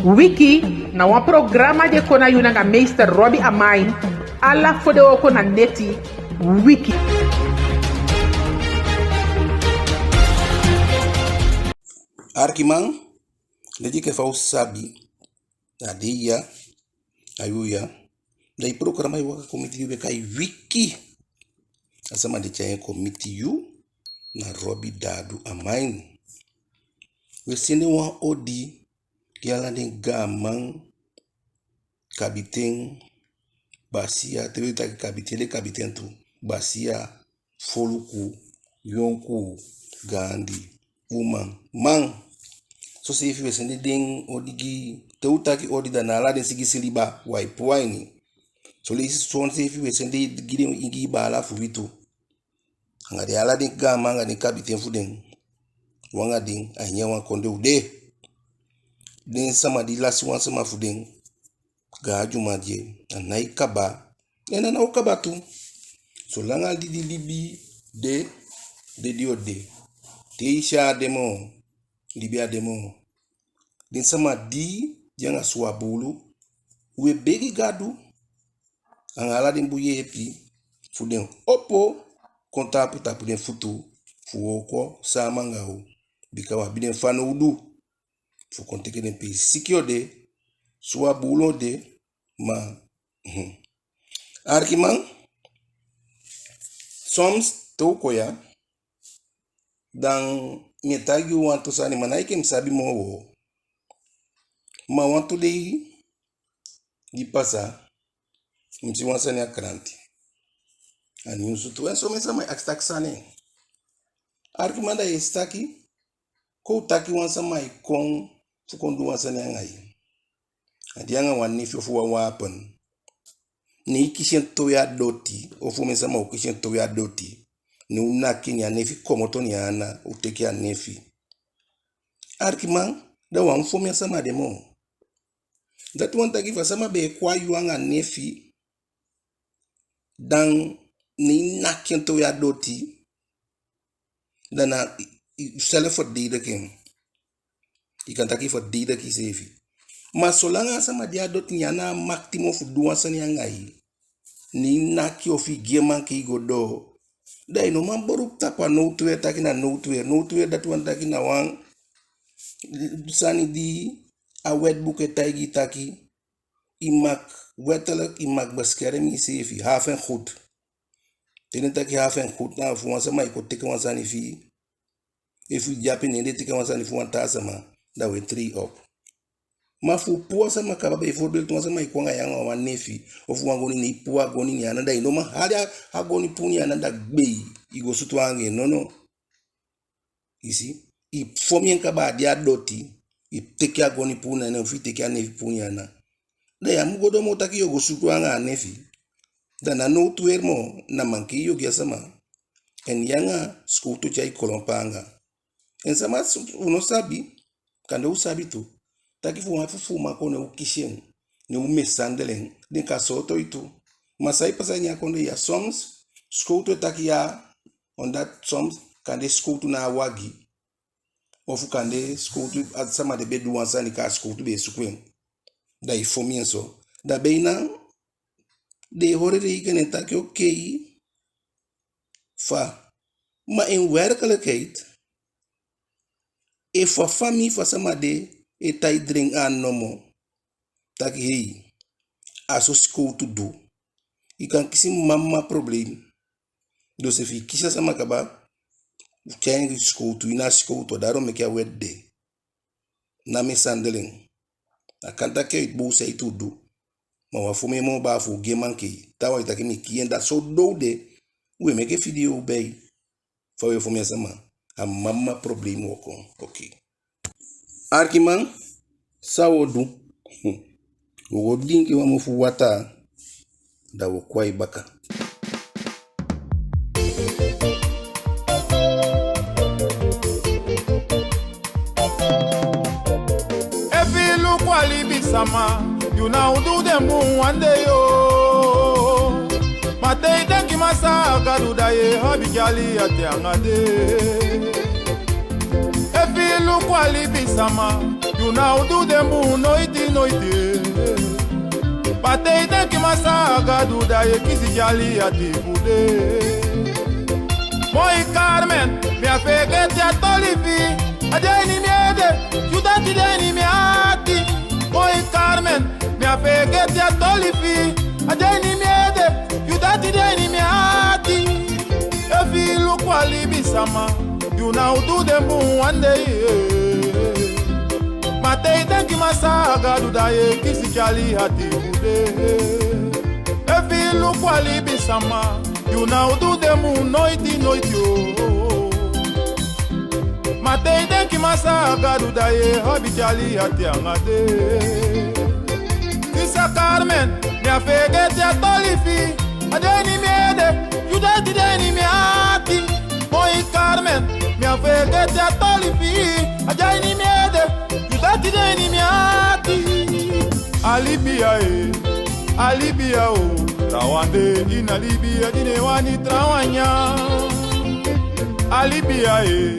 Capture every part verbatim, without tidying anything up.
Wiki na wan programa di e kon na yu nanga meester Robbie Amain, ala fodewooko na neti. Wiki. Arkiman, leti enke fa u sabi, a dei ya, a yuu ya, da i programa e waka kon miti yu, be kai Wiki. A sama di e tyai en kon miti yu na Robbie Dadu Amain. We sende wan odi gi ala den gaaman, kabiten, basiya, te wi taki kabiten, den kabiten tu, basiya, foluku, yonkuu, gaandi, uman, man. Soseefi we sende den odi gi, te u taki odi, da na ala den sigisi liba u e puu a ini. Soleisi soseefi we sende gi den, gi baala fu wi tu. Anga den ala den gaaman anga den kabiten fu den. U anga den a ini a wan kondee u de. Den sama di lasi wan sama fu den, gaan dyuman de, a nái kaba, en a ná o kaba tu. Solanga di, di libi de, de di o de. Te i si a á de moo, libi á de moo. Den sama di de anga suwa buulu, u e begi Gadu anga ala den bun yeepi fu den opo kon tapu tapu den futu fu wooko sama anga u. Bika u abi den fanowdu fu kon teke den peesi. Siki o de, suwa buulu o de, ma, mhm. Arkiman, soms te u kon ya, dan mi e taigi u wantu sani, ma ná enke mi sabi moo woo. Ma wantu dei di pasa, mi si wan sani a kranti, a nyunsu tu, en somen sama e akisi taki san na en. Arkiman, da yu e si taki, kon u taki wan sama e kon fu kon du wan sani anga yu. A de anga wan nefi ofu wan wapen. Ne i kisi en towe a doti, ofu omen sama o kisi en towe a doti. Ne u naki en, ne a nefi komoto ne en ana, u teke a nefi. Arkiman, da wan fu omen sama de moo. Dati wani taki fa sama be e kon a yu anga nefi, dan ne i naki en towe a doti, dan na i, i zelfverdediging. I kan taki i verdedig iseefi. Ma solanga a sama de a doti, ne en ana a makti moo fu du wan sani anga i, ne i naki ofu i gi en mankei go doo, da i no man beroep tapu a noodweer taki na noodweer. Noodweer, dati wani taki na wan sani di a wetboek e taigi i taki i mag, wettelijk, i mag beschermen iseefi, have en goed. Te den taki have en goed, na fu wan sama e kon teke wan sani fi i, efu i de ape, ne den teke wan sani fu wan taa sama, da u e treed op. Ma fu puu a sama kaba, bijvoorbeeld wan sama e kon anga yu anga wan nefi ofu wan goni, ne i puu a goni ne en ana, da i no man hali a goni puu ne en ana, da gbei, i go sutu anga en, nono. I si, i fon en kaba, a de a doti, i teke a goni puu ne en ana, ofu i teke a nefi puu ne en ana. Da yu á mu go doo moo taki yu o go sutu anga a nefi. Da ná noodweer moo, na mankei yu o gi a sama. En yu anga sikowtu e tyai kolon paanga. En sama, u no sabi, kande u sabi tu, taki fu wan fufuuman kon, ne u kisi en, ne u mishandel en, den kan sooto i tu. Ma san e pasa ini a kondee ya, soms sikowtu e taki ya, omdat soms kande sikowtu na a wagi, ofu kande sikowtu, a sama de be du wan sani, kande sikowtu be e suku en. Da i fon en so. Da bijna den e holi rekening taki, okei, fa. Ma in werkelijkheid, efu a famii fu a sama de e tan e dring aan nomo, taki hei, a so sikowtu du, i kan kisi mama probleem. Dus efu i kisi a sama kaba, u tyai en gi sikowtu, i na sikowtu, daarom meke a wet de. Ná mishandel en. A kan taki a e boos, a e tu du. Ma u á fon en moo baa fu u gi en mankei. Taawan e taki mi kii en, da so doo u de. U e meke video bij fa u e fon a sama. A mama probleem u o kon. Oké. Arkiman, san u o du? U o go diingi wan mofu wataa, da u o kon a i baka. Efi i luku a libisama, yu ná o du den bun wan dei. Ma te i denki Masaa Gadu, da yu e abi dyali a te anga dei. Efi i luku a libisama, yu ná o du den bun noiti. noiti. Ma te i denki Masaa Gadu, da ye kisi tyali ati fu de. Moi Carmen, mi á feegete a toli fi i, a de a ini mi ede, yu dati de a ini mi ati. Moi Carmen, mi á feegete a toli fi i, a de a ini mi ede, yu dati de a ini mi ati. Efi i luku a libisama, yu ná o du den bun wan dei. Ma te i denki Masaa Gadu, da ye kisi tyali ati fu de. Efi i luku a libisama, yu ná o du den bun noiti noiti o. Ma te i denki Masaa Gadu, da ye abi tyali ati anga de. Sisa Carmen, mi á feegete a toli fi i, a de a ini mi ede, yu dati de a ini mi ati. Moi Carmen, mi á feegete a toli fi i, a de a ini mi ede, yu dati de a ini mi ati. A libi ya e, a libi ya o, trawan de ini a libi ya di ná wani trawan nyan. A libi ya e,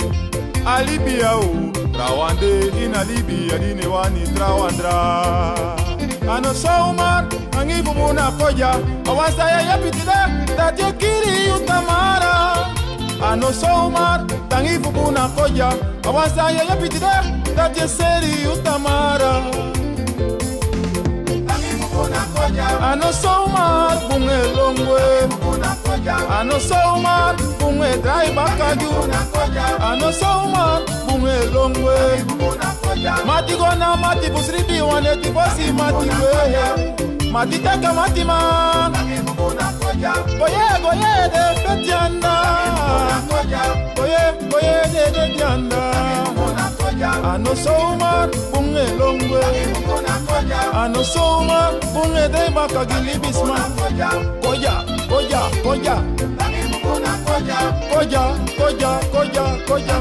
a libi ya o, trawan de ini a libi ya di ná wani trawan dra. A no zomaar tangi fu bun na kon dya, a wan san ye yeepi tide, dati e kii yu tamara. A no zomaar tangi fu bun na kon dya, a wan san ye yeepi tide, dati e seli yu tamara. A no zomaar bun e lon gwe. A no zomaar bun e drai baka gi yu. A no zomaar bun e lon gwe. Mati go na mati fu silibi, wan neti fosi mati gwe. Mati teke matiman. Go ye, go ye de feti anda. Go ye, go ye de feti anda. A no zomaar bun e lon gwe. A no zomaar bun e drai baka gi libisma. Kon dya, kon dya, kon dya. Kon dya, kon dya, kon dya, kon dya.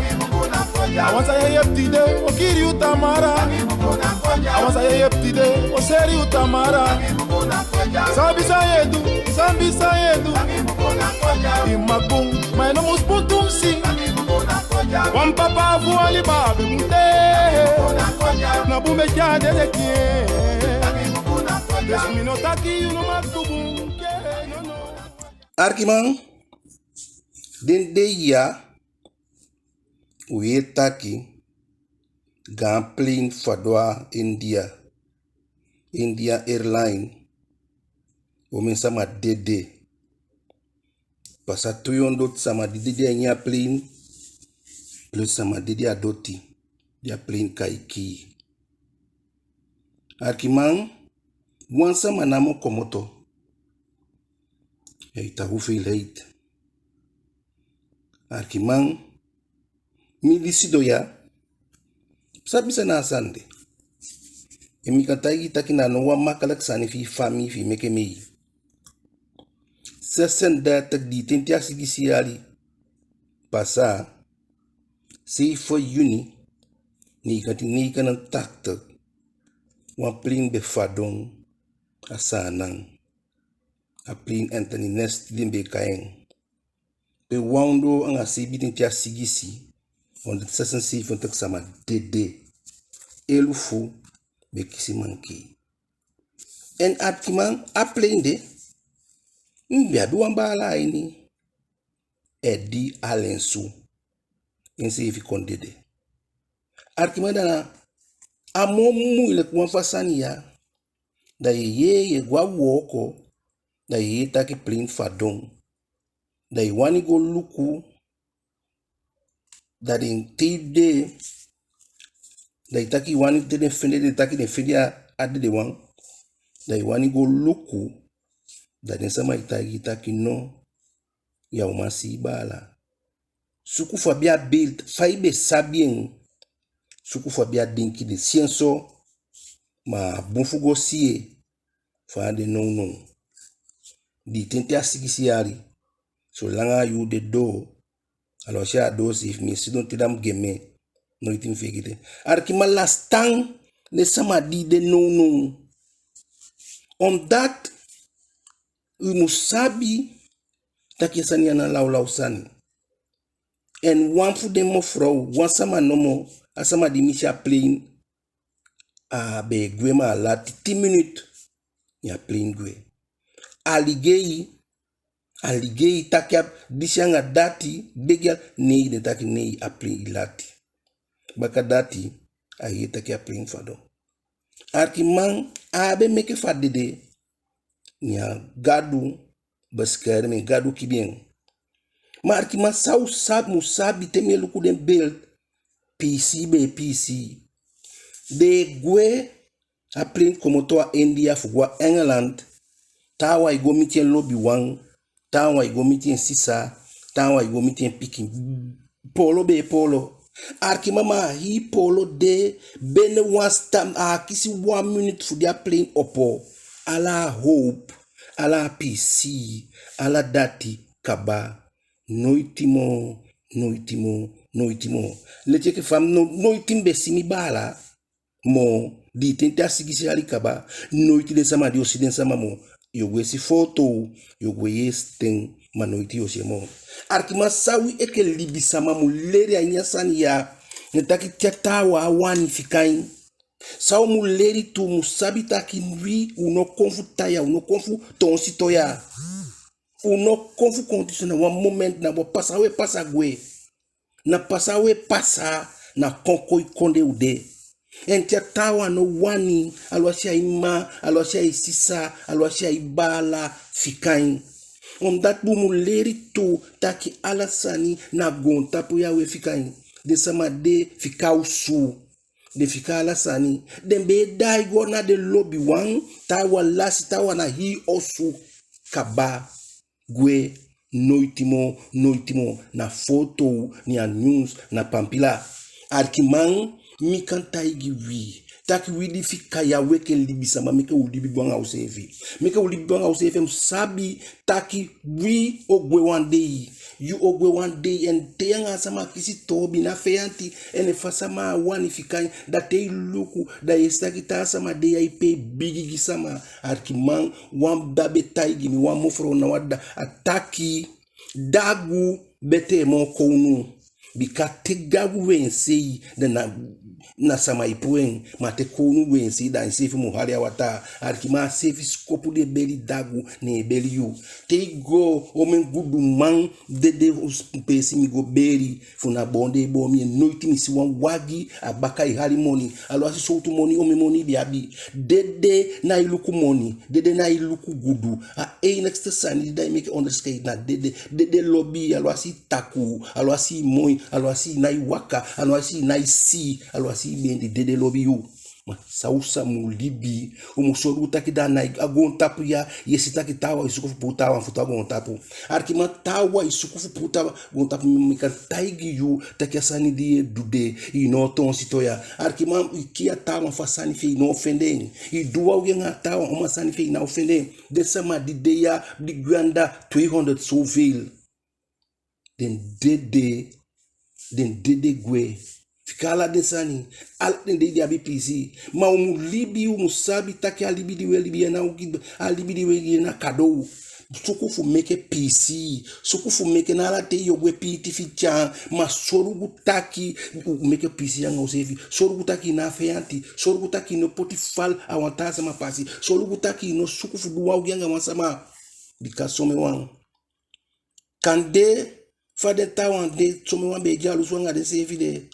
A wan san ye yeepi tide, o kii yu tamara. A wan san ye yeepi tide, o seli yu tamara. Sabi san ye du, sabi san ye du. I mag bun, ma i no mus bun tumisi. Wan papa fu a liba be mu de. Na bun be tyai dede gi en. Dus mi no taki yu no mag du bun gi en, no, no. Arkiman, den dei ya u yee taki gaan plane fadon a India, India Airline, omen sama dede. Pasa tu ondoo sama di dede a ini a plane, plus sama dede a doti di a plane kai kii. Arkiman, wan sama namo komoto. Uit de hoeveelheid. Arkiman, mi di sidon ya, sabi san na a sani de. En mi kan taigi yu taki na no wan makkelijk sani fi i famii fi i meke mee. Zesendertig, diitenti a sigisi yali pasa, zeven juni negentien negenentachtig, wan plane be fadon a Saanan. A plane Anthony Nesty den be e kai en. Pe wan ondoo anga seibintenti a sigisi, honderdzesenzeventig sama dede. Elufu be kisi mankei. En arkiman, a plane de, mi be abi wan baala a ini, Eddy Alensu. Enseefi kon dede. Arkiman, da na a moo muiliki wan fu a sani ya, da ye yee, ye go a wooko, da ye yee taki plane fadon. Da i wani go luku, da den te i de, da i taki i wani, te den fende den, taki den fende a, a dedewan, da i wani go luku, da den sama e taigi i taki no, ya o man si i baala. Suku fa be a beeld, fa i be sabi en, suku fa be a denki de, si en so, ma a bun fu go si en, fa a de nownow. Diitenti a sigisi yali, solanga a yuu de doo, alwasi a á doo seefi, mi e sidon te da mi geme, noiti mi feegete. Arkiman, lasitan den sama di de nownow. Omdat u mu sabi taki a sani ya na lawlaw sani. En wan fu den mevrouw, wan sama nomo, a sama di misi a plane, a be e gwe, ma a lati tin miniti, ne a plane gwe. A ligei, a ligei taki a disi anga dati, begi a, nei, den taki nei, a plane lati. Baka dati, a yee taki a plane fadon. Arkiman, a á be meke fu a dede, ne a Gadu bescherming, Gadu kibii en. Ma arkiman, san u sa, mu sabi, te mi e luku den beeld, piisii be e piisii. Den e gwe, a plane komoto a India fu go a Engeland, taawan e go miti en lobiwan, taawan e go miti en sisa, taawan e go miti en pikin. Poolo be e poolo. Arkiman, ma a hii poolo de, binnen wan stam, a á kisi wan miniti fu di a plane opo. Ala a howpu, ala a piisii, ala dati kaba. Noiti moo, noiti moo, noiti moo. Leti enke fa mi no, noiti mi be si mi baala moo, dii ten te a sigisi yali kaba, noiti den sama di o si den sama moo. Yu o gwe si foto, yu o gwe yee siten, ma noiti yu o si en moo. Arkiman, san wi enke libisama mu leli a ini a sani ya, na taki te a taawan á wani, fika en. San u mu leli tu, u mu sabi taki wi, u no kon fu tan ya, u no kon fu toon siton ya. U no kon fu kon tu so, na wan moment, na wan pasa we pasa gwe. Na pasa we pasa, na kon kon i kondee u de. En te a taawan no wani, alwasi a i mma, alwasi a i sisa, alwasi a i baala, fika en. Omdat u mu leli tu taki ala sani na goontapu ya we fika en. Den sama de fika osu. Den fika ala sani. Den be e daai go na den lobiwan, taawan lasi, taawan na hii osu. Kaba. Gwe, noiti moo, noiti moo, na foto, ne a nyunsu, na pampila. Arkiman, mi kan taigi wi taki wi di fika ya, u enke libisama, meke u libi bun anga useefi. Meke u libi bun anga useefi, en u sabi taki wi o gwe wan dei. Yu o gwe wan dei, en te yu anga sama kisi toobi, ná feyanti, en efu a sama á wani, fika en, da te i luku, da yu e si taki taa sama de ya e pee bigi gi sama. Arkiman, wan baba be taigi mi, wan mevrouw na wan dda, a taki, dagu betee moo kownu. Bika te dagu wensei, da na, na sama e puu en, ma te kownu wensei, da enseefi mu hali a wataa. Arkiman, a seefi sikopu di e beli dagu, ne e beli yu. Te i go, omen guduman dede, peesi mi go beli, fu na boon den e boon mi en, noiti mi si wan wagi a baka e hali moni. Alwasi sowtu moni, omen moni i be abi. Dede nái luku moni, dede nái luku gudu. A enigste sani di da i meke onderscheid na dede. Dede lobi i, alwasi i takuu, alwasi i moi, alwasi i nái waka, alwasi i nái si, alwasi i bendi, dede lobi yu. Ma san u sa mu libi, u mu solugu taki da na a goontapu ya, yu e si taki taawan e suku fu puu taawan futu a goontapu. Arkiman, taawan e suku fu puu taawan goontapu, mi kan taigi yu taki a sani di yu e du de, i no o toon siton ya. Arkiman, i kii a taawan fu a sani fi en, i no o fende en. I du wan ogii anga a taawan fu a sani fi en, i ná o fende en. Den sama di de ya, di gwe anda tweehonderd zoveel. Den dede, den dede gwe. Fika ala den sani, ala den dei di abi piisii. Ma u mu libi, u mu sabi taki a libi di we libi ya na ogii, a libi di we libi ya na kadoo. Suku fu meke piisii, suku fu meke, ná ala ten yu o gwe piiti fi i tyai, ma solugu taki u meke piisii anga useefi. Solugu taki i ná a feyanti, solugu taki i no poti fal a wan taa sama pasi, solugu taki i no suku fu du wan ogii anga wan sama. Bika somen wan Kande fa den taawan de, somen wan be e dyalusu anga denseefi de.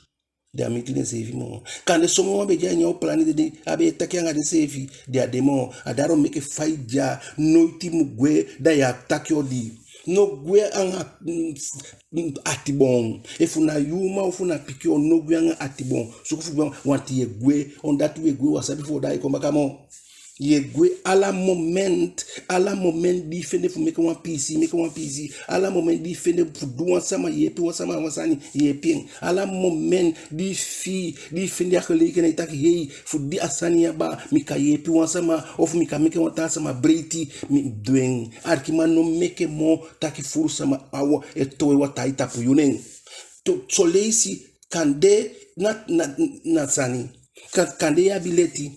Den á miti denseefi moo. Kande somen wan be de a ini a oplanin de, den á be e taki anga denseefi, den á de moo. A dati o meke fa i de ya, noiti mu gwe da yu á taki odi. No gwe anga, mm, mm, atiboon. Efu na yu uman ofu na pikin, no gwe anga atiboon. Suku fu gwe, want yu e gwe, on dati wi e gwe, wi á sabi efu u o daai kon baka moo. Yu e gwe. Ala moment, ala moment di i fende fu meke wan piisii, meke wan piisii. Ala moment di i fende fu du wan sama, yeepi wan sama a wan sani, yeepi en. Ala moment di i fii, di i fende a gelegenheid taki hei, fu di a sani ya baa, mi kan yeepi wan sama, ofu mi kan meke wan taa sama breiti, mi du en. Alikiman, no meke moo taki fuu sama e towe wataa a i tapu, yu nen. To, son leisi, kande na, na, na sani. Kan, kande yu abi leti.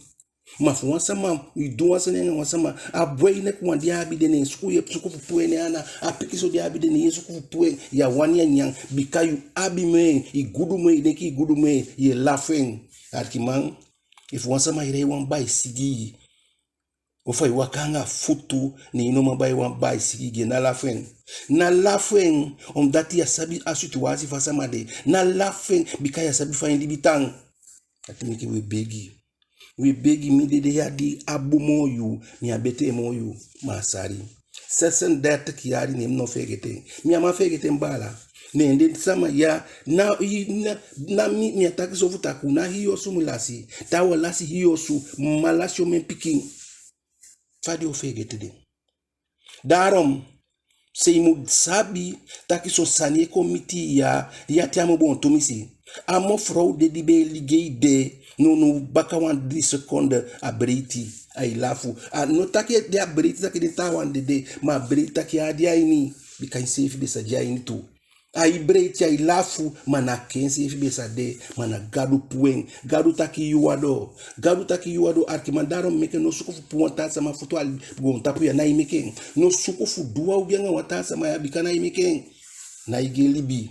Ma fu wan sama, i du wan sani anga wan sama, a boi, ná wan di i abi de, ne en suku, yu e suku fu puu en ana, a pikinso di i abi de, ne yu e suku fu puu en, yu á wani a nyan, bika yu abi moo en, i gudu moo en, i denki i gudu moo en, yu e lafu en. Alikiman, Efu wan sama e lei wan baisigii, ofu ai waka anga futu, ne i no man bai wan baisigii gi en, ná lafu en. Ná lafu en, omdat ya sabi a situwasi fu a sama de. Ná lafu en, bika ya sabi fa en libi tan. Dati meke we begi. We begi, mi dede ya di a bun moo yu, mi á betee moo yu, ma a sali. Zesendertig yali, ne mi no feegete en. Mi á man feegete en, baala. Ne den sama ya, na, i, na, na mi, mi á taki so fu takuu, na hii osu mi lasi. Taawan lasi hii osu, mma lasi omen pikin. Fa den o feegete den? Daarom, se i mu sabi taki son sani e kon miti i ya, i ati á mu boon tumisi. A mevrouw de di be e ligei de, nownow baka wan dii seconde a breiti, ai lafu. A no taki di a breiti taki den taawan dede, ma a breiti taki a á de a ini, bika enseefi be sa de a ini tu. Ai breiti, ai lafu, ma na enke enseefi be sa de, ma na Gadu puu en. Gadu taki yuu á doo. Gadu taki yuu á doo, arkiman. Daarom meke no suku fu puu wan taa sama futu a goontapu ya, ná i meke en. No suku fu du wan ogii anga wan taa sama ya, bika ná i meke en. Ná i gi en libi.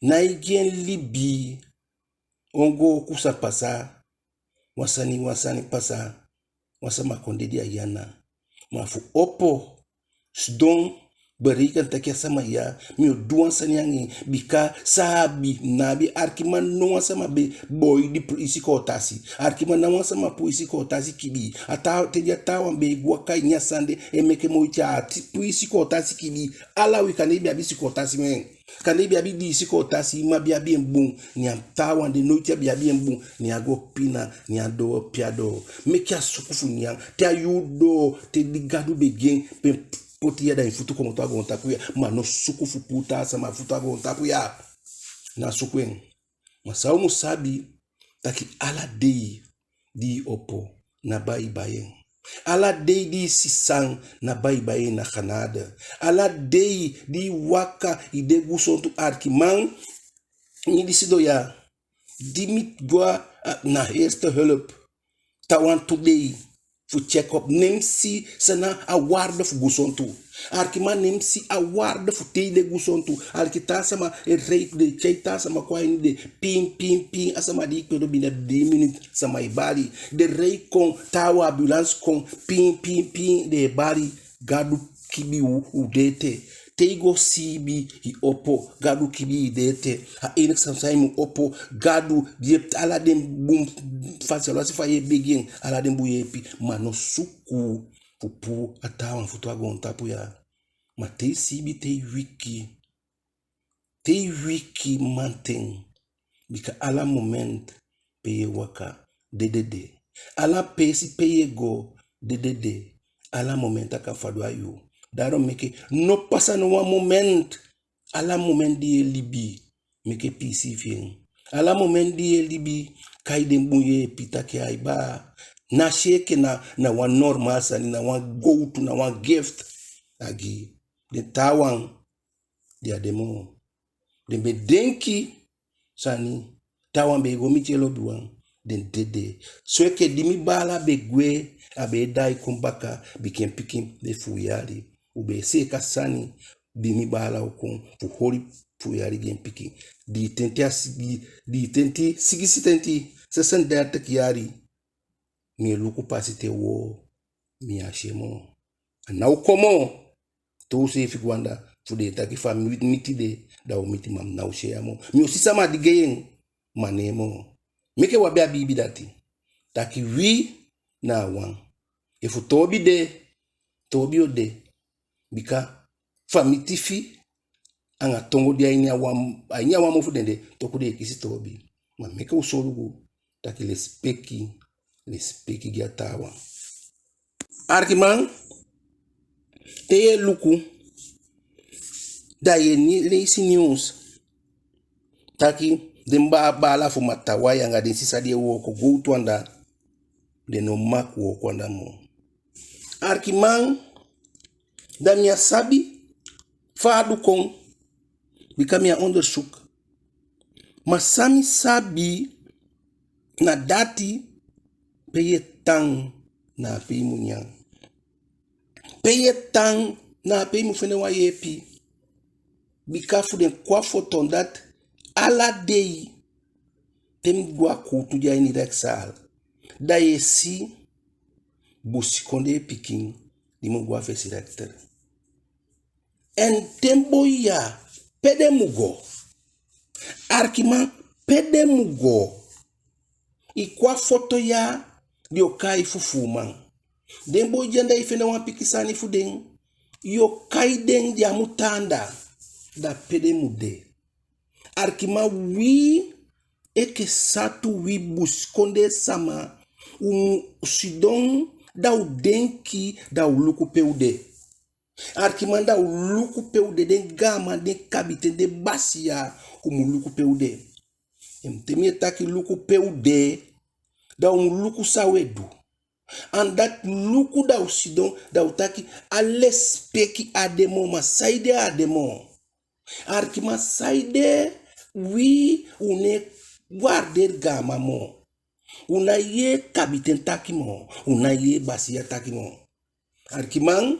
Ná i gi en libi. Ongooku sa pasa. Wan sani, wan sani pasa. Wan sama kon dede a i ana. Ma fu opo, sidon, bereken taki a sama ya, mi o du wan sani anga en, bika san a abi, ná abi. Arkiman, no wan sama be boi di puu i sikoo tasi. Arkiman, ná wan sama puu i sikoo tasi kibii. A taa, te di a taawan be e go waka ini a sani de e meke moiti, a á puu i sikoo tasi kibii. Ala wi, kande i be abi sikoo tasi, men. Kande i be abi dii sikoo tasi, i mma be abi en bun, ne a taawan de noiti á be abi en bun, ne a go pina, ne a doo pe a doo. Meke a suku fu nyan, te a yuu doo, te di Gadu be gi en, pe en poti ya, da en futu komoto a goontapu ya. Ma no suku fu puu taa sama futu a goontapu ya. Ná suku en. Ma san u mu sabi, taki ala dei di i opo, ná bai i bai en. Ala dei di i si san, ná bai i bai en, na genade. Ala dei di i waka, i de gusontu, arkiman, mi di sidon ya, di mi go a, a, na eerste hulp, taawan tu dei fu check-up, ne mi si san na a waarde fu gusontu. Arkiman, ne mi si a waarde fu te i de gusontu. Aliki, taa sama e rei, den e tyai taa sama kon a ini de, pin, pin, pin, a sama di i kwedo, binnen dii miniti sama e bali. Den rei kon, taawan, ambulance kon, pin, pin, pin, den e bali. Gadu kibii u, u de ete. Te i go siibi, i opo, Gadu kibii i de ete. A enigste san i mu opo, Gadu yeepi, ala den bun fasi, alwasi fa i e begi en, ala den bun yeepi, ma no suku fu puu a taawan futu a goontapu ya. Ma te i siibi, te i wiki, te i wiki mamanten, bika ala moment pe i e waka, dede de. Ala peesi pe i e go, dede de. Ala moment a kan fadon a yu. Daarom meke, no pasa no wan moment. Ala moment di i e libi, meke piisii fi en. Ala moment di i e libi, kai den bun yeepi taki: ai baa, ná si enke na, na wan normaal sani, na wan gowtu, na wan gift a gi i. Den taawan, den á de moo. Den be denki sani, taawan be e go miti en lobiwan, den dede. So enke di mi baala be gwe, a be e daai kon baka, bika en pikin de fuu yali. U be e seeka sani, di mi baala o kon fu holi fuu yali gi en pikin. Dii tenti a sigi, dii tenti, sigisitenti, zesendertig yali. Mi e luku pasi te woo, mi á si en moo. A ná o kon moo. Te u seefi go anda, fu den e taki fa mi miti de, da u miti, ma mi ná o si en ya moo. Mi o si sama di gei en, ma ná en moo. Meke u abi a biibi dati, taki wi na a wan. Efu toobi de, toobi o de. Bika fa mi tifi anga tongo de a ini a wan, a ini a wan mofu, den de toku den e kisi toobi. Ma meke u solugu taki lesipeki, lesipeki gi a taawan. Arkiman, te i e luku, da i e ni-, leisi nyunsu taki den baa-, baala fu Matawai anga den sisa di e wooko gowtu anda, den no mag wooko anda moo. Arkiman, da mi á sabi fa a du kon, bika mi á onderzoek. Ma san mi sabi na dati, pe i e tan na ape i mu nyan. Pe i e tan na ape i mu fende wan yeepi. Bika fu den kon a foto dati, ala dei te mi go a kuutu de a ini rechtszaal, da yu e si busikondee pikin di mu go a fesi rechter. En den boi ya, pe den mu go? Arkiman, pe den mu go? I kon a foto ya di o kai fufuuman. Den boi di anda, i fende wan pikin sani fu den, yu o kai den, den á mu tan anda. Da pe den mu de? Arkiman, wi enke satu, wi busikondee sama, u mu sidon, da u denki, da u luku pe u de. Arkiman, da u luku pe u de. Den gaaman, den kabiten, den basiya, u mu luku pe u de. En te mi e taki luku pe u de, da u mu luku san u e du. Anda luku, da u sidon, da u taki: a lesipeki á de moo. Ma saide a á de moo? Arkiman, saide wi, u ná e waardeer gaaman moo? U ná e yee kabiten taki moo, u ná e yee basiya taki moo. Arkiman,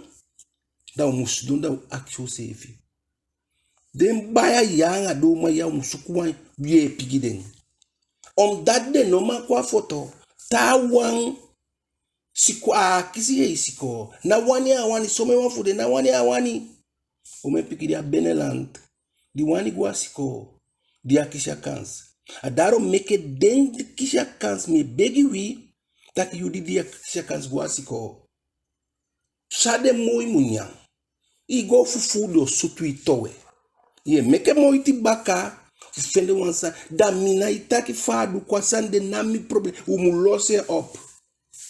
da u mu sidon, da u akisi useefi. Den baya ya anga den uman ya, u mu suku wan yeepi gi den. Omdat den no man kon a foto. Taawan sikoo, a akisi hei sikoo. Ná wani a á wani, somen wan fu den ná wani a á wani. Omen pikin de a binnenland di wani go a sikoo, di á kisi a kans. A daarom meke den di kisi a kans, mi e begi wi, taki yu di, di á kisi a kans go a sikoo, san den moi mu nyan? I go fufuu, den o sutu i towe. Yu e meke moiti baka fu fende wan sani. Da mi nái taki fa a du kon, a sani de ná mi problem. U mu losi en op.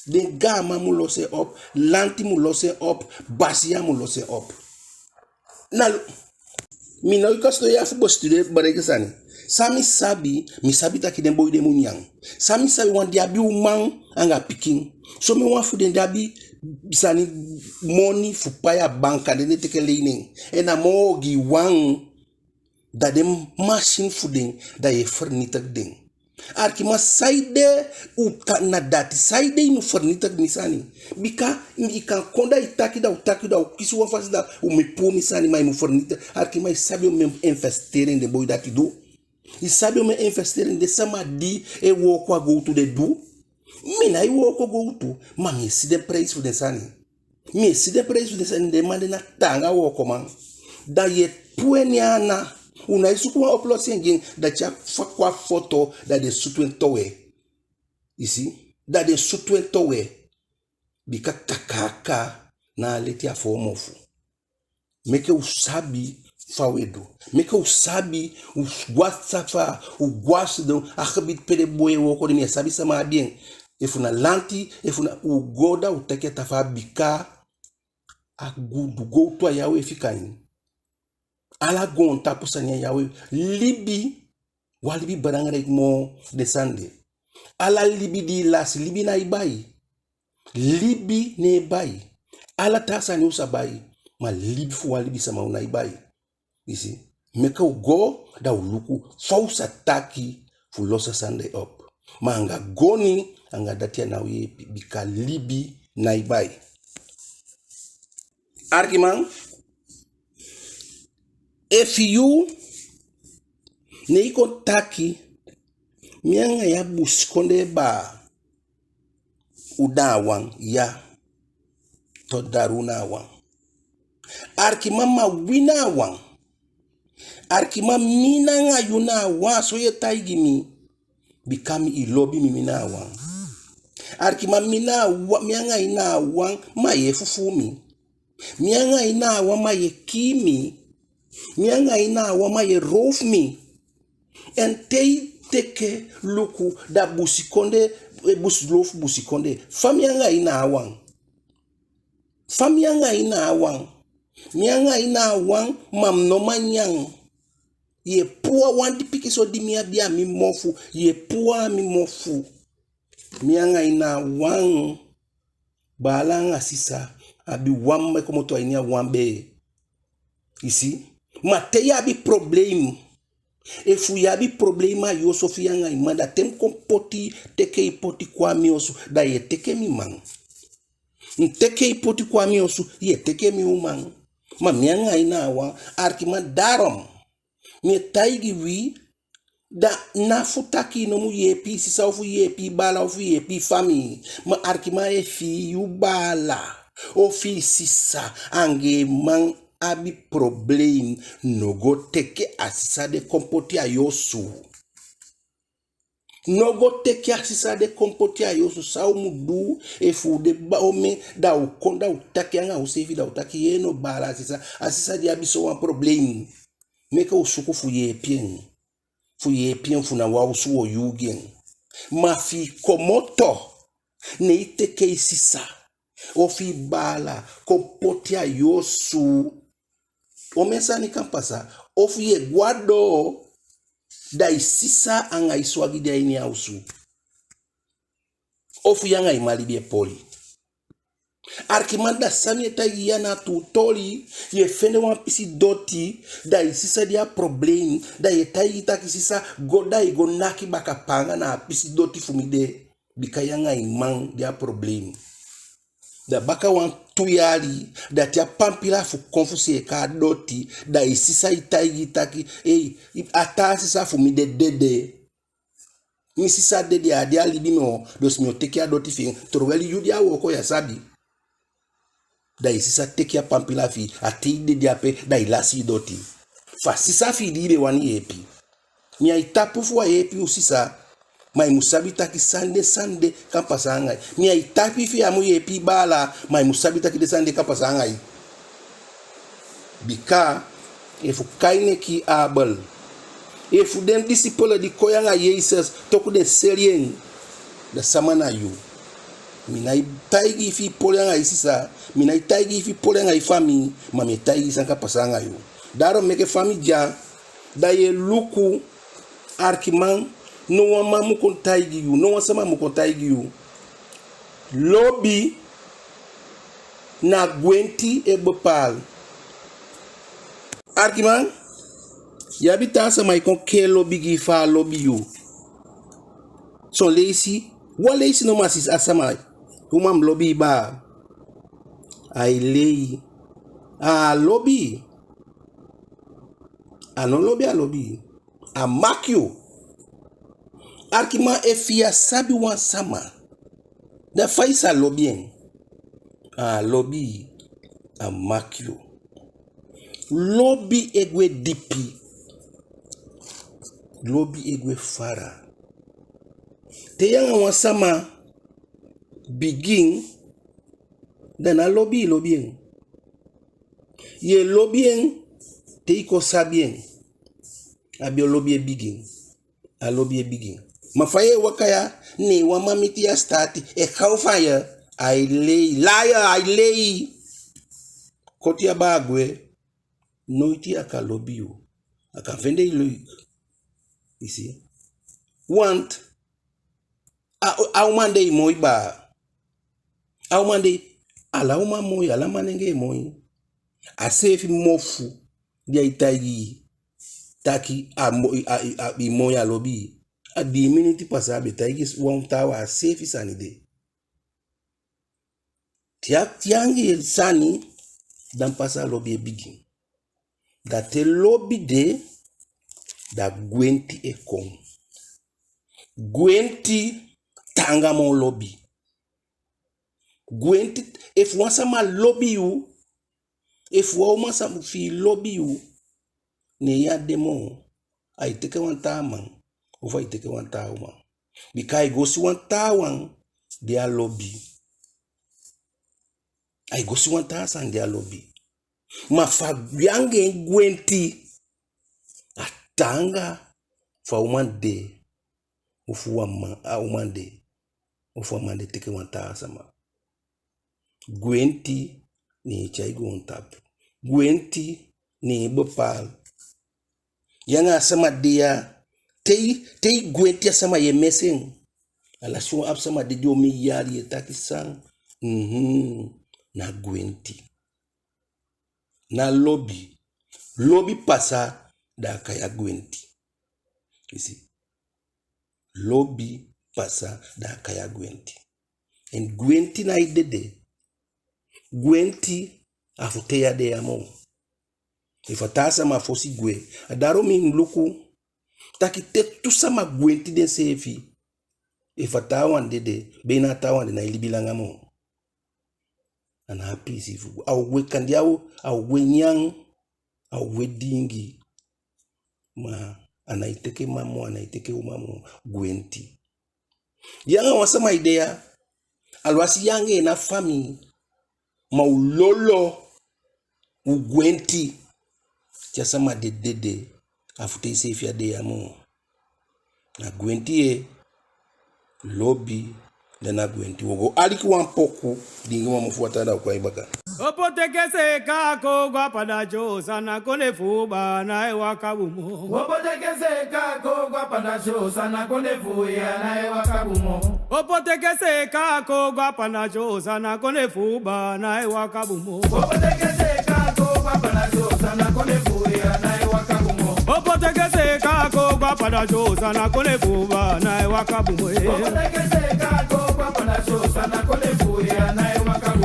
Den gaaman mu losi en op, lanti mu losi en op, basiya mu losi en op. Na, mi ná o kon sidon ya fu bestudeer, berekeni sani. San mi sabi, mi sabi taki den boi de mu nyan. San mi sabi, wan di abi uman anga pikin. Somen wan fu den di abi sani, moni fu pai a banka, den e teke lening. En a moo ogiiwan, da den masin fu den, da yu e vernietig den. Arkiman, saide u kan na dati, saide i mu vernietig mi sani? Bika i kan kon da i taki, da u taki, da u kisi wan fasi, da u mu puu mi sani, ma i mu vernietig. Arkiman, i sabi omen investering den boi dati du? I sabi omen investering den sama di e wooko a gowtu de du? Mi nái wooko gowtu, ma mi e si den prijs fu den sani. Mi e si den prijs fu den sani, den man de na taanga wookoman. Da yu e puu en ne en ana, u nái suku wan oplossing gi en, da te a fa kon a foto, da den sutu en towe. I si? Da den sutu en towe. Bika kakaaka ná e leti a foo mofu. Meke u sabi fa u e du. Meke u sabi, u go a safa, u go a sidon, a gebied pe den boi e wooko de, mi á sabi sama abi en. Efu na lanti, efu na, u go da u teke a tafaa, bika a gudu gowtu a ya u e fika en. Ala goontapu sani a ya u e libi. Wan libi belangrijk moo den sani de. Ala libi di i lasi, libi nái bai. Libi nái bai. Ala taa sani u sa bai, ma libi fu wan libisama u nái bai. I si? Meke u go, da u luku fa u sa taki fu losi a sani de op. Ma anga goni, anga dati a ná o yeepi, bika libi nái bai. Arkiman, efu yu ne i kon taki, mi anga yu a busikondee baa, u na a wan, ya, tot daar u na a wan. Arkiman, ma wi na a wan. Arkiman, mi anga yu na a wan, so yu e taigi mi. Bika mi, i lobi mi, mi na a wan. Arkiman, mi na a wan, mi anga yu na a wan, ma yu e fufuu mi. Mi anga yu na a wan, ma yu e kii mi. Mi anga yu na a wan, ma yu e roof mi. En te i teke luku, da busikondee, eh, busi, loofu busikondee. Fa mi anga yu na a wan? Fa mi anga yu na a wan? Mi anga yu na a wan, ma mi no man nyan. Yu e puu a wan di pikinso di mi abi a mi mofu, yu e puu a mi mofu. Mi anga yu na a wan. Baala anga sisa, abi wan mma e komoto a ini a wan bee. I si? Ma te yu abi problem, efu yu abi problem a yu osu fi yu anga yu mma, da te mi kon poti, teke i poti kon a mi osu, da yu e teke mi man. Mi teke i poti kon a mi osu, yu e teke mi uman. Ma mi anga yu na a wan, arkiman, daarom mi e taigi wi, Da ná fu taki i no mu yeepi i sisa, ofu yeepi i baala, ofu yeepi i famii. Ma arkiman, efi yu baala ofu i sisa anga en man abi problem, no go teke a sisa de kon poti a yu osu. No go teke a sisa de kon poti a yu osu. San u mu du, efu u de ba omen, da u kon, da u taki anga useefi, da u taki: Yee no, baala, a sisa, a sisa di abi sowan problem. Meke u suku fu yeepi en. Fu yeepi en, fu na wan osu u o yuu gi en. Ma fi i komoto, ne i teke i sisa ofu i baala kon poti a yu osu. Omen sani kan pasa. Ofu yu e go a doo, da i sisa anga i swagi de a ini a osu. Ofu yu anga i man libi e poli. Arkiman, da san mi e taigi yu ya na tuu toli. Yu e fende wan pisi doti, da i sisa de a problem, da yu e taigi taki: Sisa, go, da i go naki baka paanga na a pisi doti fu mi de. Bika yu anga i man de a problem. Da baka wan tu yali, da te a pampila fu kon fu seeka a doti, da i sisa e taigi taki: Ei, a taa sisa fu mi de dede. Mi sisa dede, a á de a libi moo, dus mi o teke a doti fi en, terwijl yu di a wooko ya sabi. Da i sisa teke a pampila fi i, a te i dede ape, da i lasi i doti. Fu a sisa fi i di i be wani yeepi. Mi á e tapu fu á yeepi u sisa, ma i mu sabi taki san, den sani de kan pasa anga i. Mi á e tapu fi i á mu yeepi i baala, ma i mu sabi taki den sani de kan pasa anga i. Bika efu Kain e kii Abel, efu den disipel di kon anga Jesesi toku den seli en, da sama na yu? Mi nái taigi i fi i poli anga i sisa, mi nái taigi i fi i poli anga i famii, ma mi e taigi i san kan pasa anga yu. Daarom meke fa mi de ya, da yu e luku, arkiman, no wan man mu kon taigi yu, no wan sama mu kon taigi yu. Lobi na gwenti e bepaal. Arkiman, yu abi taa sama e kon kee lobi gi i, fa a lobi yu. Son leisi, wan leisi no man si a sama, uman mu lobi i baa. Ai lei. A lobi. A no lobi a lobi. A maki yu. Arkiman, efi yu á sabi wan sama, da fa i sa lobi en? A lobi. A maki yu. Lobi e gwe dipi. Lobi e gwe fara. Te yu anga wan sama bigin, da na lobi i lobi en. Yu e lobi en te i kon sabi en. A be o lobi e bigin. A lobi e bigin. Ma fa yu e waka ya, ne wan man miti yu a sitaati, e hou van je, ai lei, liar, ai lei. Koti a baa gwe, noiti a kan lobi yu. A kan fende i leuk. I si? Want a, a uman de e moi baa. A uman de, ala uman moi, ala manengee moi. A seefi mofu di ai taigi i taki a moi, a, a, i moi, a lobi i. A dii miniti pasa a be taigi wan taawan a seefi sani de. Te a, te yu anga en sani, dan pas a lobi e bigin. Da te lobi de, da gwenti e kon. Gwenti taanga moo lobi. Gwenti, efu wan sama lobi yu, efu wan uman sama fi i lobi yu, ne yu á de moo, ai teke wan taa man, ofu ai teke wan taa uman. Bika ai go si wan taawan di a lobi. Ai go si wan taa sani di a lobi. Ma fa yu anga en gwenti, a taanga fa a uman de, ofu wan man, a uman de, ofu a man de teke wan taa sama. Gwenti ne e tyai goontapu. Gwenti ne e bepaal. Yu anga a sama de ya, te i, te i gwenti a sama, yu e mesi en. Ala so wan abi sama de di omen yali, yu e taki san. Mhm. Na gwenti. Na lobi. Lobi pasa, da a kai a gwenti. I si? Lobi pasa, da a kai a gwenti. En gwenti nái dede. Gwenti a fu te yu á de ya moo. Efu a taa sama fosi gwe. A dati mi luku, Taki te tu sama gwenti denseefi, efu a taawan dede, be na a taawan de nái libi langa moo. A ná a piisii fu go. A o gwe kande a o, a o gwe nyan, a o gwe diingi. Ma a nái teke man moo, a nái teke uman moo, gwenti. Yu anga wan sama e de ya, alwasi yu anga en na famii, ma u lolo, u gwenti. Te a sama de dede, a fu te iseefi á de ya moo. Na gwenti ye lobi, da na gwenti. Wo go aliki wan poku, diingi wan mofu wataa, da u kon baka.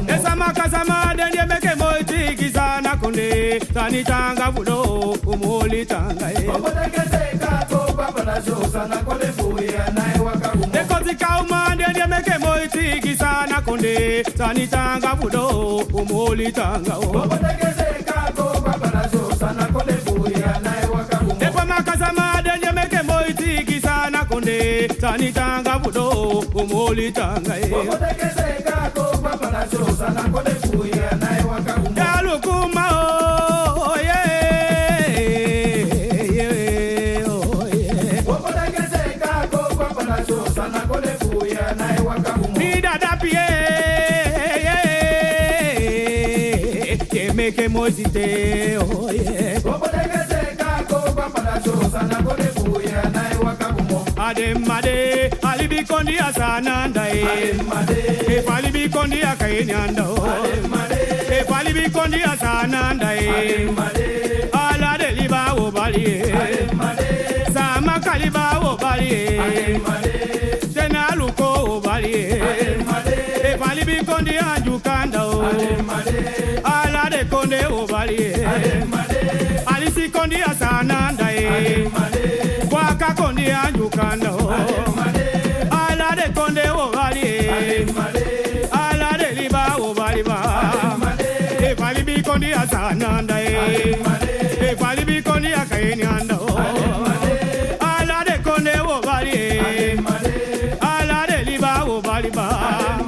E sama ka sama, den di e meke moiti gi Saanan kondee, sani taanga fu doo, u mu oli taanga e. Den Kotika uman, den di e meke moiti gi Saanan kondee, sani taanga fu doo, u mu oli taanga o. Den Pamaka sama, den di e meke moiti gi Saanan kondee, sani taanga fu doo, u mu oli taanga e. Ya luku ma o, ye, ye, o, ye. Mi dada pie, ye, ye meke moiti te, o, ye. A den mma de, a libi kondee a Saanan anda e. Efu a libi kondee a Kayenye anda o. Efu a libi kondee a Saanan anda e. Ala den liba wo bali e. Saamaka liba wo bali e. Te na Aluku wo bali e. Efu a libi kondee a Ndyuka anda o. Ala den kondee wo bali e. Alisi kondee a Saanan anda e. Bwaka kondee a Ndyuka anda o. Ala den kondee wo bali e. Ala den liba wo bali baa. Efu a libi kondee a Saanan anda e. Efu a libi kondee a Kayenye anda o. Ala den kondee wo bali e. Ala den liba wo bali baa.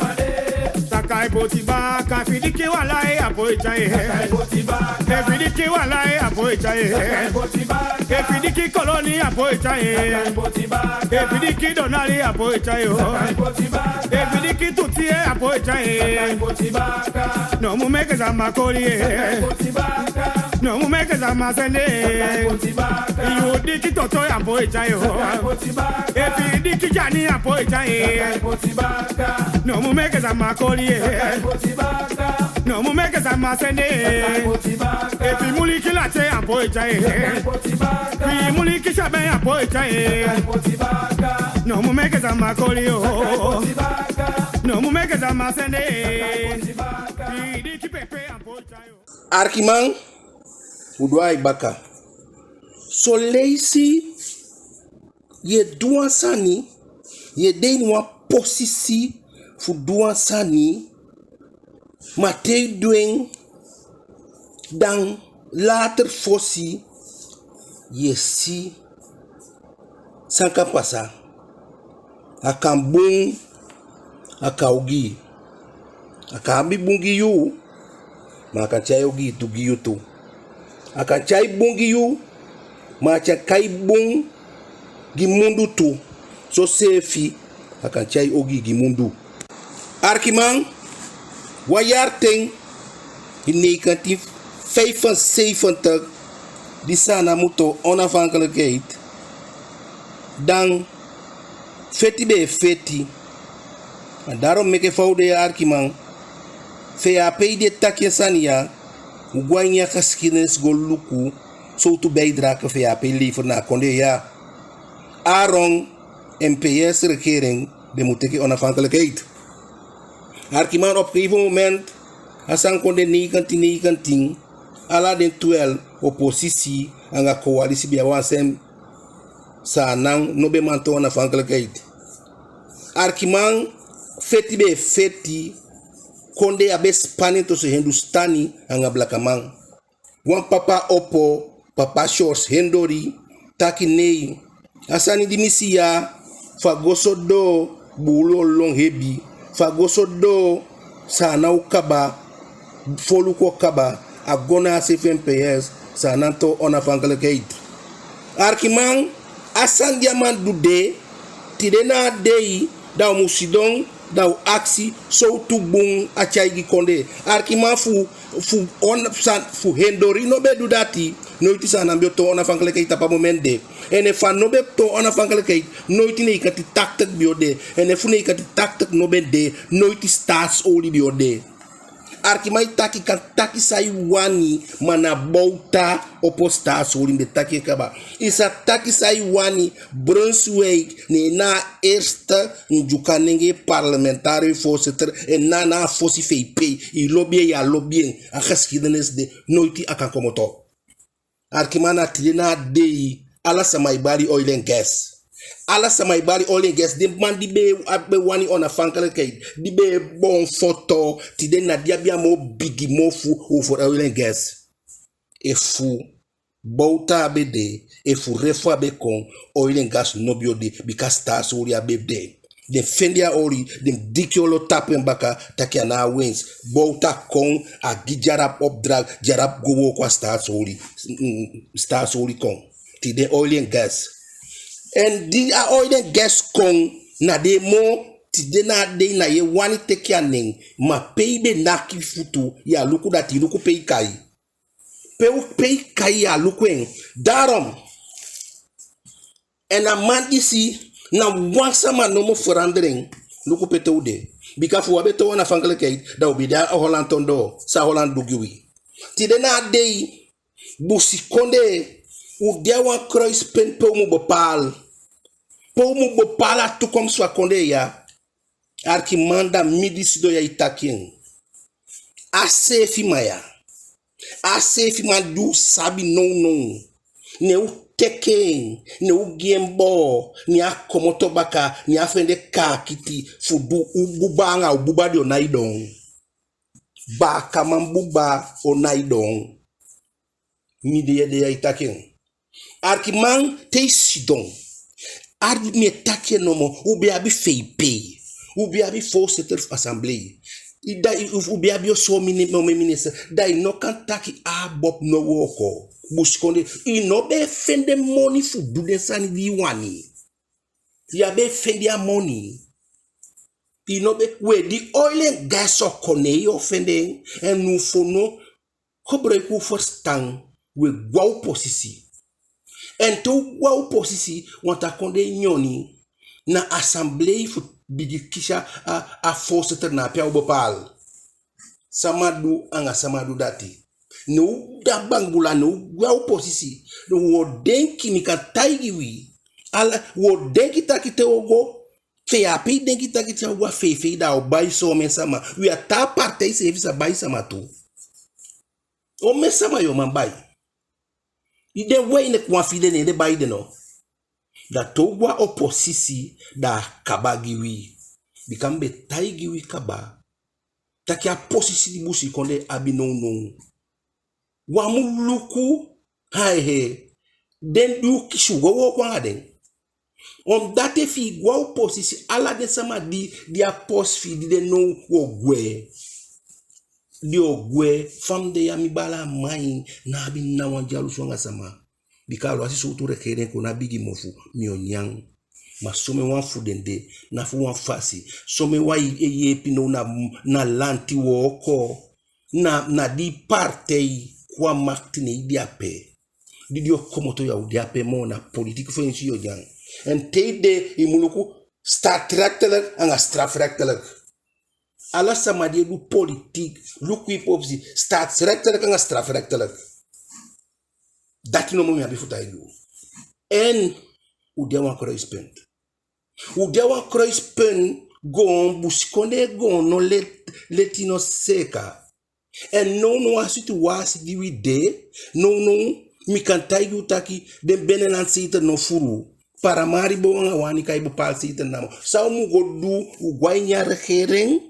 Sakai poti baka, fidiki wala e a poi tyai e. Sakai poti baka. E fidiki wala e a poi tyai e. Sakai poti baka. E fidiki koloni a poi tyai e. Sakai poti baka. E fidiki donali a poi tyai o. Sakai poti baka. E fidiki tuti e a poi tyai e. Sakai poti baka. No mu meke sama koli e. Sakai poti baka. No mu meke sama sende e. Sakai poti baka. Yu diki toto a poi tyai o. Sakai poti baka. E fidiki dyani a poi tyai e. Sakai poti baka. No mu meke sama koli e. No mu meke sama sende e. Efi muliki late a poi tyai e. Fi muliki syabe a poi tyai e. No mu meke sama koli o. No mu meke sama sende e. Fi diki pepe a poi tyai o. Arkiman, u doo a i baka. Son leisi yu e du wan sani, yu e de ini wan posisi fu du wan sani, ma te yu du en, dan later fosi yu e si san kan pasa. A kan bun, a kan ogii. A kan abi bun gi yu, ma a kan tyai ogii tu gi yu tu. A kan tyai bun gi yu, ma a kan tyai bun gi mundu tu. Soseefi a kan tyai ogii gi mundu. Arkiman, wan yali ten, in negentien vijfenzeventig, di Saanan mu toon onafhankelijkheid, dan feti be e feti. A daarom meke fa u de ya, arkiman, V H P di e taki en sani ya, u go a ini a geschiedenis go luku sowtu bijdrage V H P lever na a kondee ya. Aaron, M P S regering, den mu teke onafhankelijkheid. Arkiman, op gegeven moment, a sani kon de negentien negentien, ala den twelve, oppositie anga coalitie, be abi wan sem Saanan no be man toon onafhankelijkheid. Arkiman, feti be e feti, kondee á be span en tussen Hindustani anga blakaman. Wan papa opo, papa George Hindori, taki nei, a sani di mi si ya, fu a go so doo, buulu o lon hebi, fu a go so doo, Saanan o kaba, foluku o kaba, a go na a sefi M P S, Saanan toon onafhankelijkheid. Arkiman, a sani di a man du de, tide na a dei, da u mu sidon, da u akisi, sowtu bun a tyai gi kondee. Arkiman, fu fu, on, san, fu Hindori no be du dati, noiti Saanan be o toon onafhankelijkheid tapu a moment de. En efu a no be toon onafhankelijkheid, noiti negentien tachtig be o de. En efu negentien tachtig no be de, noiti Staatsolie be o de. Arkiman, i taki, kan taki san i wani, ma na Bouta opo Staatsolie, mi be taki en kaba. I sa taki san i wani, Brunswijk, ne en na a eerste Ndyuka nenge parlementaire voorzitter, en na, na a fosi V P, i lobi en, ya lobi en, a geschiedenis de, noiti a kan komoto. Arkiman, na tide na a dei, ala sama e bali oil en gas. Ala sama e bali oil en gas, den man di be, a be wani onafhankelijkheid, di be e boon foto, tide na den abi a moo bigi mofu over oil en gas. Efu Bouta á be de, efu Refo á be kon, oil en gas no be o de, bika Staatsolie á be de. Den fende a oli, den diki olo tapu en baka, taki a ná a winst. Bouta kon, a gi Jharap opdracht, Jharap go wooko a Staatsolie, mm, Staatsolie kon. Tide oil en gas. En di a oil en gas kon, na den moo, tide na a dei na yu e wani teke a nen, ma pe i be naki futu, ya luku dati, luku pe i kai. Pe u, pe i kai, ya luku en. Daarom, en a man disi, na wan sama nomo verander en. Luku pe te u de. Bika efu u á be toon onafhankelijkheid, da u be de a Holland ondoo, san Holland du gi wi. Tide na a dei, busikondee, u de a wan kruispunt pe u mu bepaal. Pe u mu bepaal a toekomst fu a kondee ya. Arkiman, da mi di sidon ya e taki en. A seefi man ya, a seefi man di u sabi nownow, ne u teke en, ne u gi en boo, ne a komoto baka, ne a fende kaakiti fu du u buba anga u buba di o nai doon. Baakaman buba o nai doon. Mi di de ya e taki en. Arkiman, te i sidon. Arkiman, mi e taki en nomo, u be abi V P. U be abi voorzitter fu assemblee. I da, i, u be abi omen mini-, omen minister. Da i no kan taki ABOP no wooko. Busikondee, i no be e fende moni fu du den sani di i wani. Ya be e fende a moni. I no be, we di oil en gas o kon, ne yo fende en, en u fu no gebruik u fusutan, we go a u posisi. En te u go a u posisi, want a kondee nyoni, na assemblee fu bigin kisi a, a voorzitter, na ape a o bepaal. Sama du anga sama du dati. Ne u da bangbula, ne u go a u posisi. Ne u o denki, mi kan taigi wi. Ala, u o denki taki te u o go, fe ya pe i denki taki te a o go a feifei, da a o bai somen sama. Wi a taa partij seefi sa bai sama tu. Omen sama yo man bai? I de wei, ne kon a fii de, ne den bai den no. Da te u go a oposisi, da a kaba gi wi. Bika mi be taigi wi kaba taki a posisi di busikondee abi nownow, u á mu luku, ha, ehe, den di u kisi, u go wooko anga den. Omdat efi i go a oposisi, ala den sama di, di a posi fi i di de now, u o gwe. Den o gwe. Fa mi de ya, mi baala, a man ná abi ná wan dyalusu anga sama. Bika aluwasi sowtu regering kon na bigi mofu, mi o nyan. Ma somen wan fu den de, na fu wan fasi. Somen wan e, e yeepi now na, na lanti wooko. Na, na di partij kon a makiti, ne i de ape. Di den o komoto, ya o de ape moo, na politiek functie yo nyan. En te i de, i mu luku staatsrechtelijk anga strafrechtelijk. Ala sama di e du politiek, luku i posisi, staatsrechtelijk anga strafrechtelijk. Dati nomo mi abi fu taigi u. En u de a wan kruispunt. U de a wan kruispunt, goon, busikondee goon no let-, leti no seeka. En nownow a situwasi di wi de, nownow mi kan taigi u taki den binnenlandse eten no fuu. Paramaribo anga Wanica e bepaal seiten namo. San u mu go du, u go a ini a regering.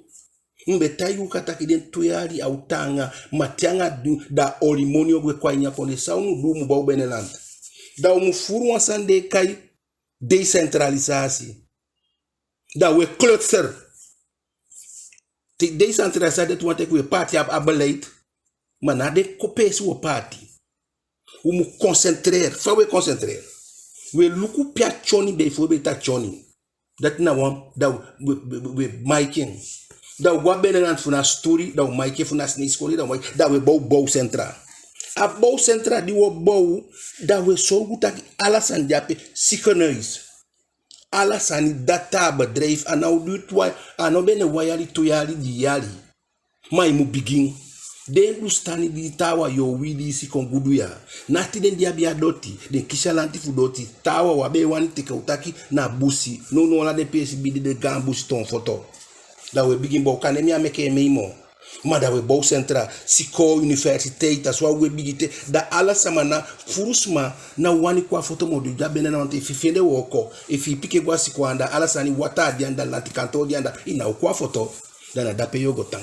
Mi be taigi u kaba taki den tu yali a o taanga, ma te anga du, da olimoni o gwe kon a ini a kondee. San u mu du, u mu bow binnenland. Da u mu furu wan sani den e kai decentralisatie. Da u e klutser. Te decentralisatie, dati wani taki u e paati a, a beleid, ma ná den kon peesi u o paati. U mu concentreer. Fa u e concentreer? U e luku pe a tyoni be, bijvoorbeeld a tyoni. Dati na wan, da u e, u e, u e, u e maiki en. Da u go a binnenland fu na Setouri, da u maiki en, fu na Sneisi kondee, da u maiki, da u e bow, bow centra. A bow centra di u o bow, da u e sorgu taki ala sani de ape, ziekenhuis. Ala sani, data, bedrijf, a ná o duur tu, a ná o beni wan yali, tu yali, dii yali. Ma i mu bigin. Den du sani di taawan, yu o wii di i si kon gudu ya. Ná ati den di abi a doti, den kisi a lanti fu doti. Taawan, u á be e wani teke, u taki na busi. Nownow ala den peesi bigi, den gaan busi toon foto. Da u e bigin bow, kande mi á meke en mei moo. Ma da u e bow centra, sikoo, universiteit, a so a u e bigin te. Da ala sama, na furu sama ná o wani kon a foto moo. Da a binnenland, efi i fende wooko, efi i pikin e go a sikoo anda, ala sani, wataa de anda, lanti kantoo de anda, i ná o kon a foto. Da na dape yu o go tan.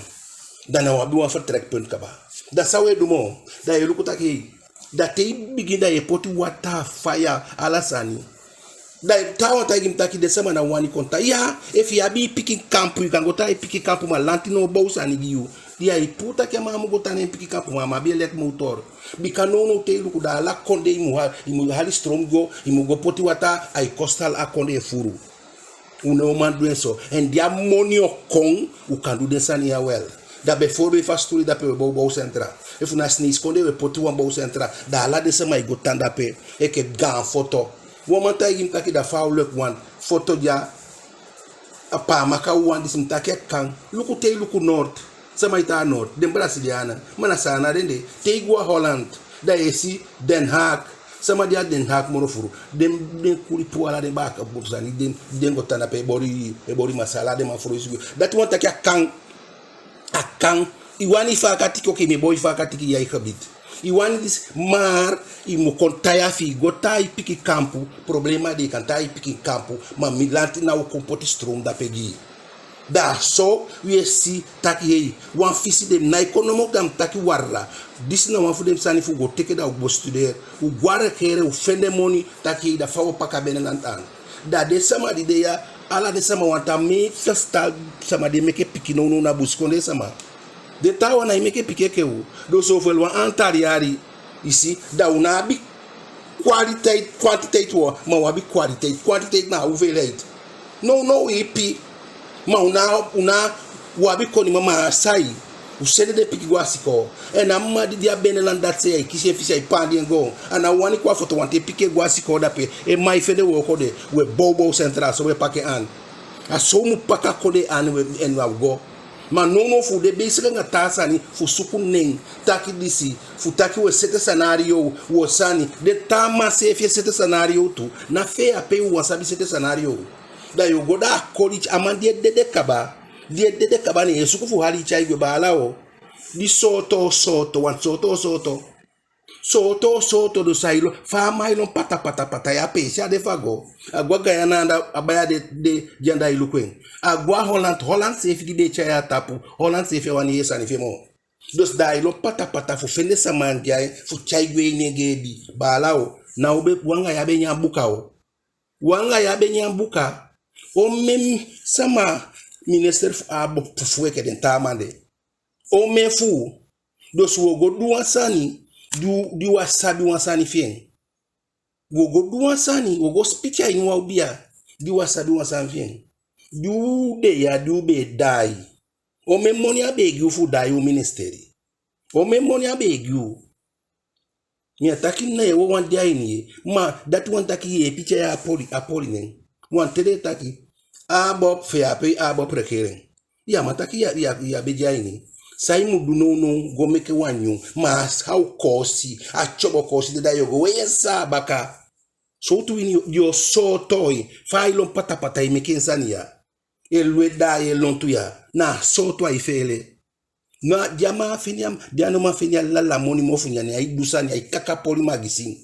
Da na u abi wan vertrekpunt kaba. Da san u e du moo? Da yu e luku taki, da te i bigin, da yu e poti wataa, faya, ala sani. Da taawan taigi mi taki den sama ná wani kon tan. Ya, efi i abi i pikin kampu, i kan go tan a i pikin kampu, ma lanti ná o bow sani gi yu. Di ai puu taki a man mu go tan na en pikin kampu, ma a man abi en leki motor. Bika nownow te i luku, da ala kondee i mu ha-, i mu hali stroom go, i mu go poti wataa, ai kosti ala a kondee furu. U ná o man du en so. En di a moni o kon, u kan du den sani ya wel. Da bijvoorbeeld fa Setouri dape u e bow, bow centra. Efu na Sneisi kondee u e poti wan bow centra. Da ala den sama e go tan dape. Enke gaan foto. Wan man taigi mi taki da fa a o leki wan foto di a Pamaka wan disi, mi taki a kan. Luku te i luku Noord. Sama e tan a Noord? Den Brazilianen. Ma na Saanan den de. Te i go a Holland, da yu e si Den Haag. Sama de a Den Haag moro furu? Den, den kuli puu ala den baaka bun sani, den, den go tan dape e boli, e boli masala, den man fulusu. Dati wani taki a kan. A kan. I wani i faaka tiki, oké, mi e bow i faaka tiki, ya i gebied. I wani disi, maar i mu kon tan ya, efi i go tan a i pikin kampu, problema de, i kan tan a i pikin kampu, ma mi lanti ná o kon poti stroom dape gi i. Da a so wi e si taki, hei, wan fisi de, mi nái kon nomo, da mi taki wala. Disi na wan fu den sani fu go teke, da u go studeer, u go a regering, u fende moni, taki, hei, da fa u o paka binnenland aan. Da den sama di de ya, ala den sama, want a meeste sama di e meke pikin nownow na busikondee sama. Den taawan nái meke pikin enke u. Dus over wan aantal yali, i si, da u ná abi kwaliteit, kwantiteit, ma u abi kwaliteit. Kwantiteit na hoeveelheid. Nownow u ipi. Ma u ná, u ná, u abi koniman, ma a sai. U sende den pikin go a sikoo. En a mma di de a binnenland, dati se, ai kisi en fisi, ai paandi en go. A ná wani kon a foto, want te pikin e go a sikoo dape, en mma e fende wooko de, u e bow bow centra, so u e paka en aan. A so u mu paka kondee aan, u e, en a u go. Ma nownow fu u de bezig anga taa sani, fu suku nen, taki disi, fu taki u e sete scenario, u o sani. Den taa man seefi e sete scenario tu. Na fei ape u wan sabi sete scenario. Da yu o go, da a koli, a man di e dede kaba, di e dede kaba, ne yu e suku fu hali tyai gwe, baala o. Di sooto, sooto, wan sooto, sooto. Sooto, sooto, dus ai lon, fa a man e lon pata, pata, pata, ya, peesi a de fu a go. A go a Guyana anda, a bai a de, de, de anda e luku en. A go a Holland, Holland seefi di be e tyai a tapu, Holland seefi á wani yee sani fi en moo. Dus da ai lon pata, pata fu fende sama anga en, fu tyai gwe ini en geebi. Baala o, na u be, u anga yu á be nyan buka o. U anga yu á be nyan buka. Omen sama minister fu ABOP fu u enke den taa man de? Omen fu u? Dus u o go du wan sani, di u, di u á sabi wan sani fi en. U o go du wan sani, u o go sipiti a ini wan obiya, di u á sabi wan sani fi en. Di u de ya, di u be e daai. Omen moni a be e gi u fu daai u ministeri? Omen moni a be e gi u? Mi á taki na yu wawan de a ini, ma dati wani taki yeepi tyai a poli, a poli nen. Wan ten den e taki, ABOP, fei ape, ABOP regering. Yu á man taki yu á, yu á, yu á be de a ini. San i mu du nownow, go meke wan nyun. Ma a o koosi, a tyobo koosi de, da yu o go wei en saa baka. Sowtu wini yu o sooto en, fa ai lon pata, pata e meke en sani ya. E lon e daai, e lontu ya. Na a sooto ai feele. Na di a man á fende a, di a no man fende a lala moni mofu nyan, ne ai du sani, ai kaka poli magisin.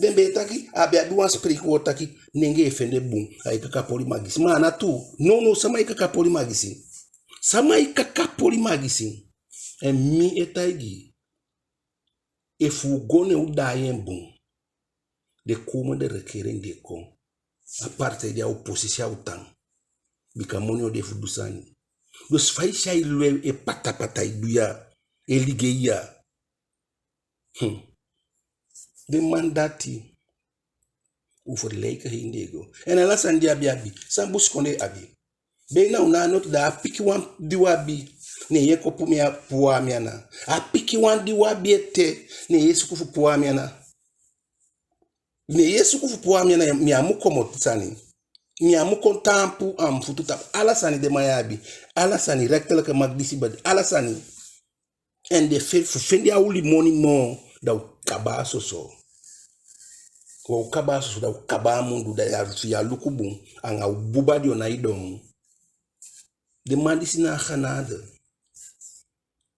Den be e taki, a be abi wan spreekwoord taki, nengee fende bun, ai kaka poli magisi. Ma a ná tuu. Nownow, sama e kaka poli magisi? Sama e kaka poli magisi? En mi e taigi i, efu u go ne u daai en bun, den komende regering di e kon, a partij di a oposisi a o tan. Bika moni o de fu du sani. Dus fa i si a e lon e patapata e du ya, e ligei ya. Hmm. Den man dati, u vergelijken hen den e go. En ala sani di a be abi, san busikondee abi? Bijna u ná a noti, da a pikin wan di u abi, ne yu e kon puu mi a, puu a mi ana. A pikin wan di u abi ete, ne yu e suku fu puu a mi ana. Ne yu e suku fu puu a mi ana, mi á mu komoto sani. Mi á mu kon taampu a mi futu tapu. Ala sani den man ya abi. Ala sani, rechterlijke macht, disi, badi, ala sani. En den fe-, fu fende a oli moni moo, da u kaba a soso. Wa u kaba a soso, da u kaba a mundu, da ya, fi ya luku bun, anga u buba di o nai don. Den man disi na a genade.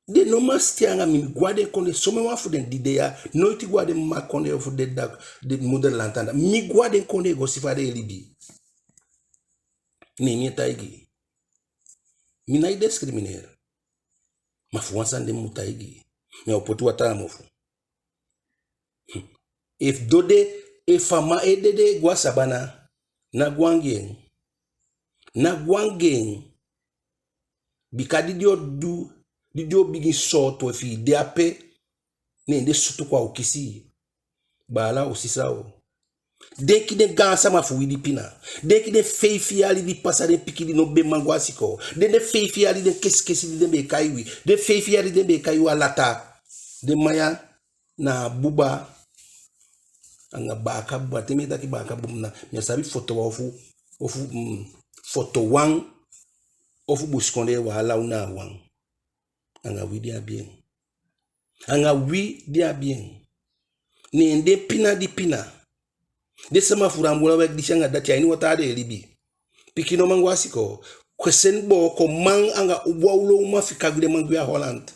Den no man sitei anga mi, mi go a den kondee, somen wan fu den di de ya, noiti go a den mma kondee ofu den dda, den moederland anda. Mi go a den kondee go si fa den e libi. Ne mi e taigi i. Mi nai discrimineer. Ma fu wan sani de mi mu taigi i. Mi á o poti wataa a mofu. Efu dode, efu a man e dede go a sabana, ná go anga en. Ná go anga en. Bika di den o du, di den o bigin sooto, efu i de ape, ne den sutu kon, a o kisi i. Baala, u si san o. Denki den gaansama fu wi di pina. Denki den feifi yali di pasa, den pikin di no be man go a sikoo. Den, den feifi yali, den kesikesi di den be e kai wi. Den feifi yali den be e kai wi alata. Den man ya na a buba anga baaka buba. Te mi e taki baaka buba, na, mi á sabi foto wan ofu, ofu, mm, foto wan ofu busikondee wan, ala u na a wan. Anga wi di abi en. Anga wi di abi en. Ne den pina di pina. Den sama fu Rambula, weki disi anga dati, a ini wataa den e libi. Pikin no man go a sikoo. Gezin booko, man anga wan uman fika, den man gwe a Holland.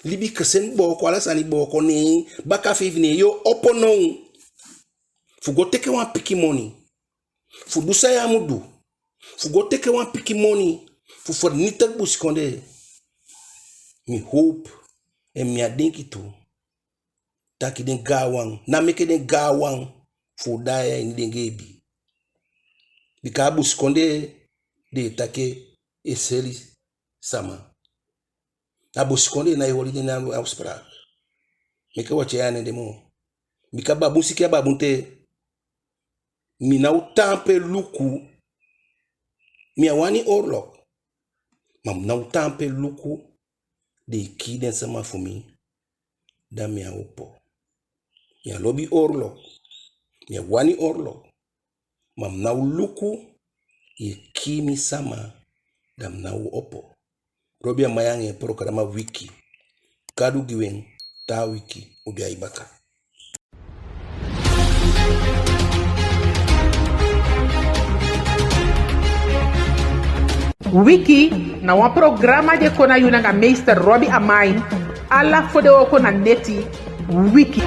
Libi gezin booko, ala sani booko, ne baka feifi, ne yu o opo now fu go teke wan pikin moni fu du san yu á mu du. Fu go teke wan pikin moni fu vernietig busikondee. Mi hoop, en mi á denki tu, taki den gaanwan, ná meke den gaanwan fu u daai a ini den geebi. Bika a busikondee den e taki e seli sama. A busikondee nái holi den na a afspraak. Meke u á tyai a nen de moo. Bika babun sikin a babun te. Mi ná o tan ape luku. Mi á wani oorlog. Ma mi ná o tan ape luku den e kii den sama fu mi. Da mi á opo. Mi á lobi oorlog. Mi á wani oorlog. Ma mi ná o luku yu e kii mi sama, da mi ná o opo. Robi Amain anga en programa Wiki. Gadu gi u en, taa wiki u de a i baka. Wiki na wan programa di e kon na yu nanga meester Robi Amain, ala fodewooko na neti. Wiki.